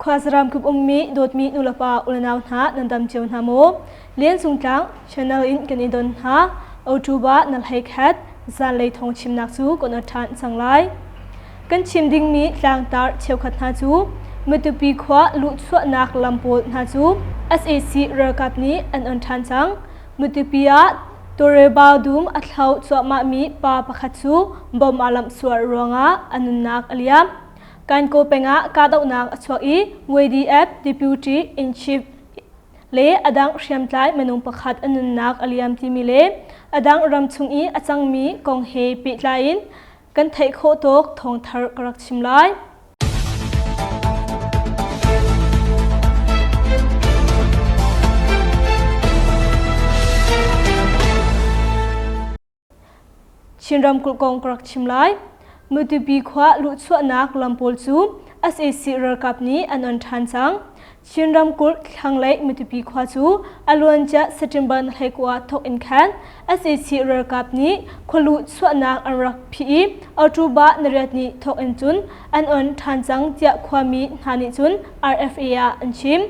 Khuazaram kip ummi dawtmi nulepa ulenau hna nan dam cio hna maw? Lian Sung Tlang channel in kan i don hna. October na hlei khat zanlei thawng chimnak cu kan ot ṭhan cang lai. Kan chim dingmi tlangtar cheukhat hna cu Matupi khua luhchuahnak lam pawl hna cu sac ralkap nih an on ṭhan cang. Matupi ah Tawlreba dum a thlo cuahmahmi pa pakhat cu bom aa lamh sual ruangah a nunnak a liam. Kankaw peng ah kahdohnak a chuak i YDF Deputy in Chief le a dang hriamtlai minung pakhat a nunnak a liam timi le a dang ramchung i a cangmi kong he pehtlai in kan theih khawh tawk thawngthar ka rak chim lai. Chin ramkulh kong ka rak chim lai. Matupi khua luhchuahnak lam pawl cu sac ralkap nih an on ṭhan cang. Chin ramkulh thlanglei Matupi khua cu a luancia September 29 thawk in khan sac ralkap nih khualuh chuahnak an rak phih i October nariat ni thawk in cun an on ṭhan cang tiah khuami hna nih cun RFA ah an chim.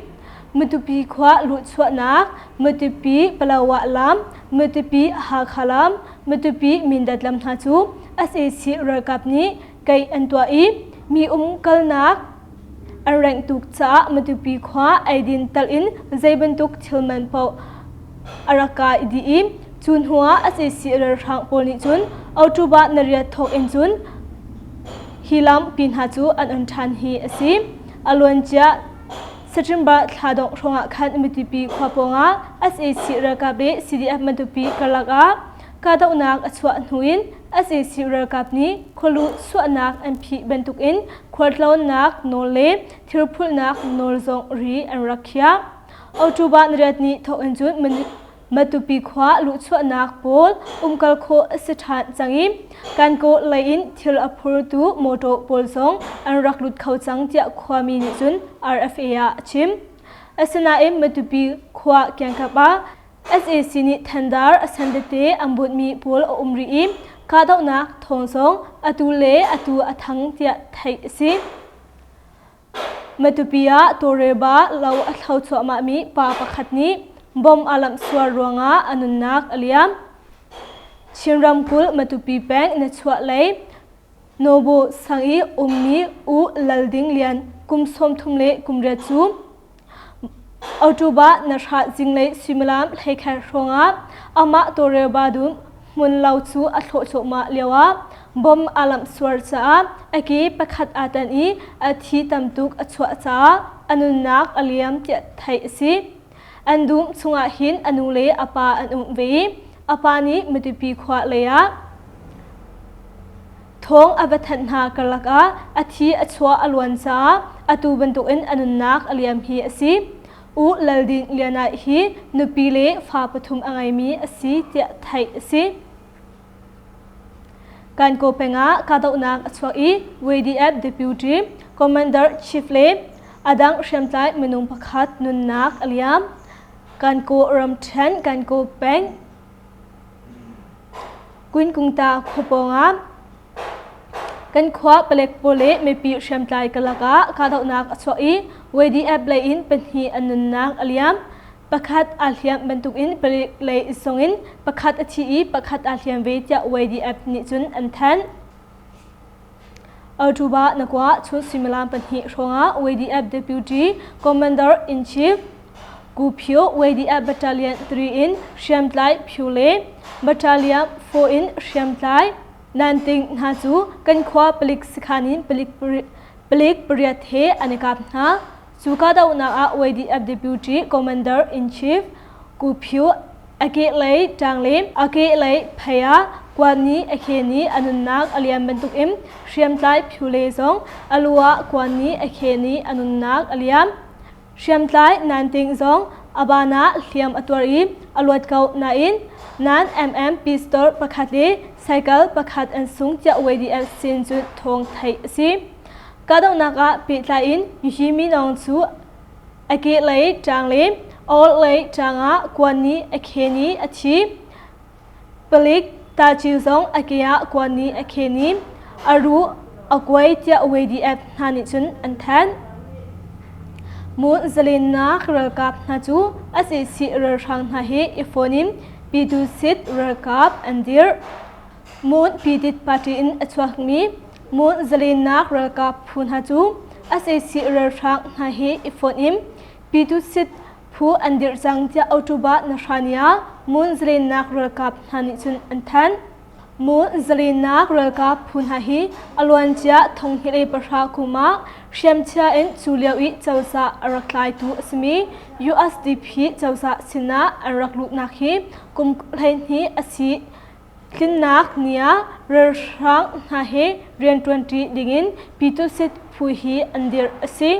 Matupi khua luhchuahnak, Matupi Palawa lam, Matupi Hakha lam, Matupi Mindat lam hna cu sac ralkap nih keih an tuah i mi um kalnak an rengh tuk caah Matupi khua eidin tal in zei bantuk thil man paoh a rak kai dih i cu hnuah sac ralhrang pawl nih cun October nariat thawk in cun hi lam pi hna cu an on ṭhan hi a si. A luancia September thla dongh hrawngah khan Matupi khua pawngah sac ralkap le CDF Matupi karlak ah kahdohnak a chuah hnu in sac ralkap nih khualuh chuahnak an phih bantukin khualtlawnnak nawl le thilphulhnak nawl zong ri an rak khiah. October nariat ni thawk in cun Matupi khua luhchuahnak pawl umkal khawh a si ṭhan cang i Kankaw lei in thil a phurtu motor pawl zong an rak lut kho cang tiah khuami nih cun RFA ah a chim. Asinain Matupi khua kiangkap ah sac nih thandar a san tete an bunhmi pawl a um rih i kahdohnak thawng zong atu le atu a thang tiah theih a si. Matupi ah tawlreba lo a thlo cuahmahmi pa pakhat nih bom aa lamh sual ruangah a nunnak a liam. Chin ramkulh Matupi peng na chuah lei Nobo sang i ummi U Lal Ding Lian kum 38 cu October na hra zinglei suimilam hleikhat hrawngah amah tawlrelba dum hmun lo cu a thlawh cuahmah lioah bom aa lamh sual caah a ke pakhat aa tan i a thi tam tuk a chuah caah a nunnak a liam tiah theih a si. An dum chungah hin a nu le a pa an um ve i a pa nih Matupi khua lei ah Thawng a va thanh hna karlak ah a thi a chuah a luan caah atu bantukin a nunnak a liam hi a si. U Lal Ding Lianai hi nupi le fa pathum a ngeimi a si tiah theih a si. Kankaw peng ah kahdohnak a chuak i YDF Deputy Commander Chief le a dang hriamtlai minung pakhat nunnak a liam. Kankaw ramṭhen Kankaw peng Kunkungta khua pawngah kan khua palek pawl le mipi hriamtlai karlak ah kahdohnak a chuak i YDF lei in pahnih an nunnak a liam. Pakhat aa hliam bantukin palek lei zongin pakhat a thi i pakhat aa hliam ve tiah YDF nih cun an thanh. October na kua chun suimilam pahnih hrawngah YDF Deputy Commander-in-Chief Ku Phyo YDF Battalion 3 in hriamtlai Phyo le Battalion 4 in hriamtlai Nanting hna cu kan khua palik sakhan in palik palik pariat he an i kap hna. Cu kahdohnak ah YDF Deputy Commander-in-Chief Ku Phyo a kehlei ṭang le a kehlei phei ah kuan nih a khen i a nunnak a liam bantukin hriamtlai Phyo zong a lu ah kuan nih a khen i a nunnak a liam. Hriamtlai Nanting zong a ban ah hliam a tuar i a luat ko nain nan MM pistol pakhat le cycle pakhat an sung tiah YDF sin cun thawng theih a si. Kahdohnak ah pehtlai in Yi Minong cu a kehlei ṭang le a orhlei ṭang ah kuan nih a khen i a thi. Palik Taci zong a ke ah kuan nih a khen i a ruh a kuai tiah YDF hna nih cun an thanh. Mun zalennak ralkap hna cu sac ralhrang hna he i fon in Pyitusit ralkap an dirh. Mun Pyidit party in a chuakmi Mun zalennak ralkap phu hna cu sac ralhrang hna he i fon in Pyitusit phu an dirh cang tiah October nahrania Mun zalennak ralkap hna nih cun an thanh. Mun zalennak ralkap phu hna hi a luancia 2010 kum ah hriamchia in cu lio i cozah a rak tlaitu a simi USDP cozah sinah an rak luhnak hi kum 12 a si tlinnak ni ah ralhrang hna he rianṭuanṭi dingin Pyitusit phu hi an dirh a si.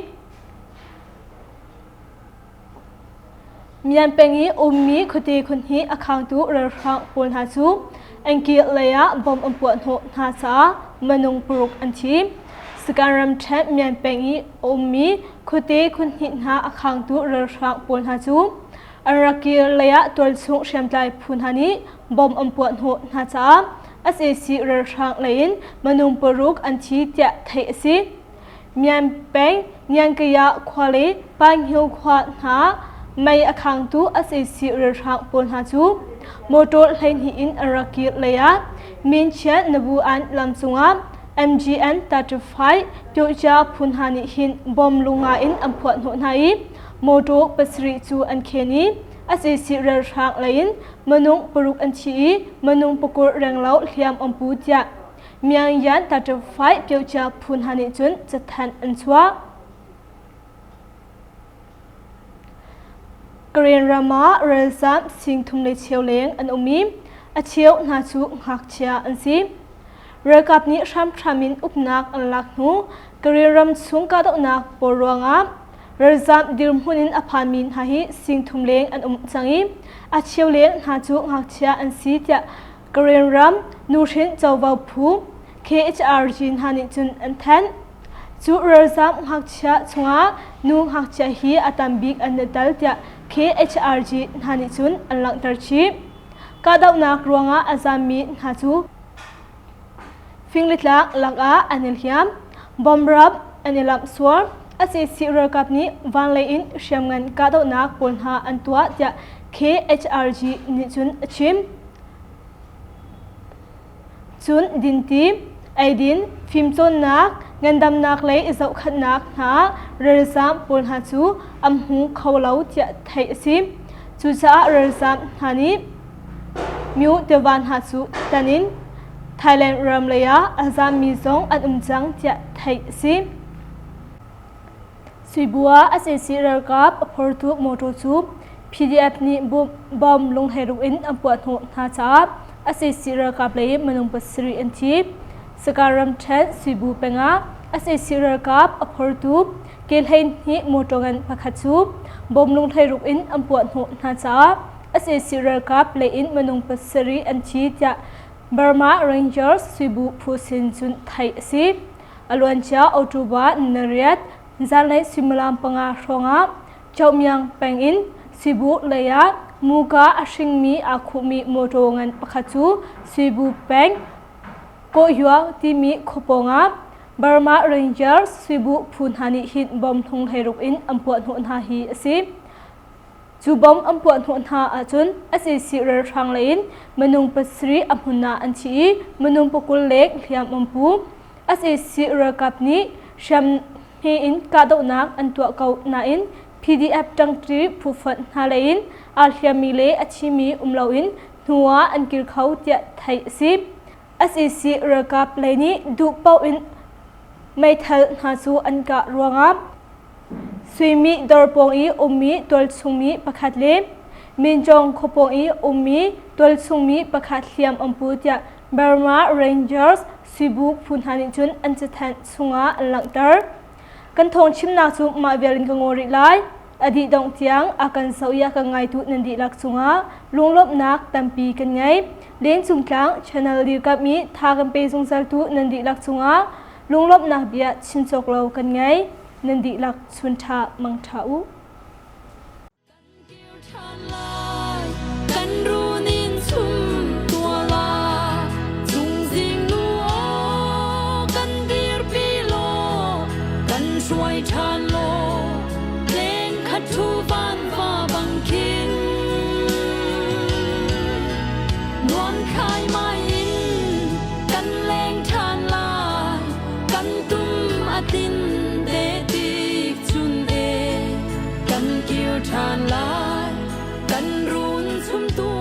Mian peng i ummi khuate khuahnih a khangtu ralhrang pawl hna cu an kir lei ah bomb an puah hnawh hna caah minung paruk an thi. Sagaing ramṭhen Mian peng i a ummi khuate khuahnih hna a khangtu ralhrang pawl hna cu an rak kir lei ah tualchung hriamtlai phu hna nih bomb an puah hnawh hna caah sac ralhrang lei in minung paruk an thi tiah theih a si. Myan peng Ngiankaya khua le Painghio khua hna mei a khangtu sac ralhrang pawl hna cu motor 12 in an rak kir lei ah Minchian Nabuan lam cungah MGN 35 Pyohja phu hna nih hin bom lunga in an phuah hnawh hna i motor pasarih cu an khen i sac ralhrang lei in minung paruk an thi i minung pakur renglo hliam an pu tiah Myangyan Tatawfai Pyocha phu hna nih cun cathanh an chuah. Karen ram ah ralzam sing thum le cheu leng an um i a cheu hna cu ngakchia an si. Ralkap nih hramhram in uknak an lak hnu Karen ram chung kahdohnak pawl ruangah ralzam dirhmun in a phanmi hna hi sing thum leng an um cang i a cheu leng hna cu ngakchia an si tiah Karen ram nuhrin covo phu KHRG hna nih cun an thanh. Cu ralzam ngakchia chungah nu ngakchia hi a tam bik an i tel tiah KHRG hna nih cun an langhter chih. Kahdohnak ruangah a zammi hna cu fing le tlak lakah an i hliam, bomrap an i lamh sual, sac ralkap nih vanlei in hriamngan kahdohnak pawl hna an tuah tiah KHRG nih cun a chim. Cun dinti, eidin, fimcawnnak, ngandamnak lei i zohkhenhnak hna ralzaam pawl hna cu an hmu kho lo tiah theih a si. Cucaah ralzaam hna nih Myo tiva hna cu tan in Thailand ram lei ah a zaammi zong an um cang tiah theih a si. Suibua sac ralkap a phortu motor cu PDF nih bomb lungheruk in an puah hnawh hna caah sac ralkap lei minung pasarih an thi. Sagaing ramṭhen Suibu peng ah sac ralkap a phortu ke 12 motor ngan pakhat cu bomb lunghleiruk in an puah hnawh hna caah sac ralkap lei in minung pasarih an thi tiah Burma Rangers Suibu phu sin cun theih a si. A luancia October nariat zanlei suimilam panga hrawngah Chokmyang peng in Sibu lei ah muka a hringmi aa khuhmi motor ngan pakhat cu Sibu peng Kawhyua timi khua pawngah Burma Rangers Sibu phu hna nih hin bom hlung hleiruk in an puah hnawh hna hi a si. Cu bom an puah hnawh hna ahcun sac ralhrang lei in minung pasarih a hmun ah an thi i minung pakul leng hliam an pu. Sac ralkap nih hriamhme in kahdohnak an tuah ko nain PDF ṭangṭi phufonh hna lei in aa hliammi le a thimi um loin hnu ah an kir kho tiah theih a si. Sac ralkap lei nih duh paoh in meithal hna cu an kah ruangah Suimi dawr pawng i ummi tualchungmi pakhat le Minjong khua pawng i ummi tualchungmi pakhat hliam an pu tiah Burma Rangers Suibu phu hna nih cun an cathanh chungah an langhter. Kan thawng chimnak cu mah vial in ka ngaw rih lai. A dih dongh tiang a kan zoh i a kan ngaitu nan dihlak cungah lunglawmhnak tampi kan ngei. Lengcung Tlang channel dirkamh i tha kan pe zungzaltu nan dihlak cungah lunglawmhnak bia chim cawk lo kan ngei. Nan dihlak chun ṭha mang ṭha u. Kan runin chum tua la chungzing nu aw kan dirpi law kan hruai ṭhan law. khat thu van va bang khin nuam khai mai in kan leng ṭhan lai kan tum a tin te tik chun e kan kir ṭhan lai kan run chum tu.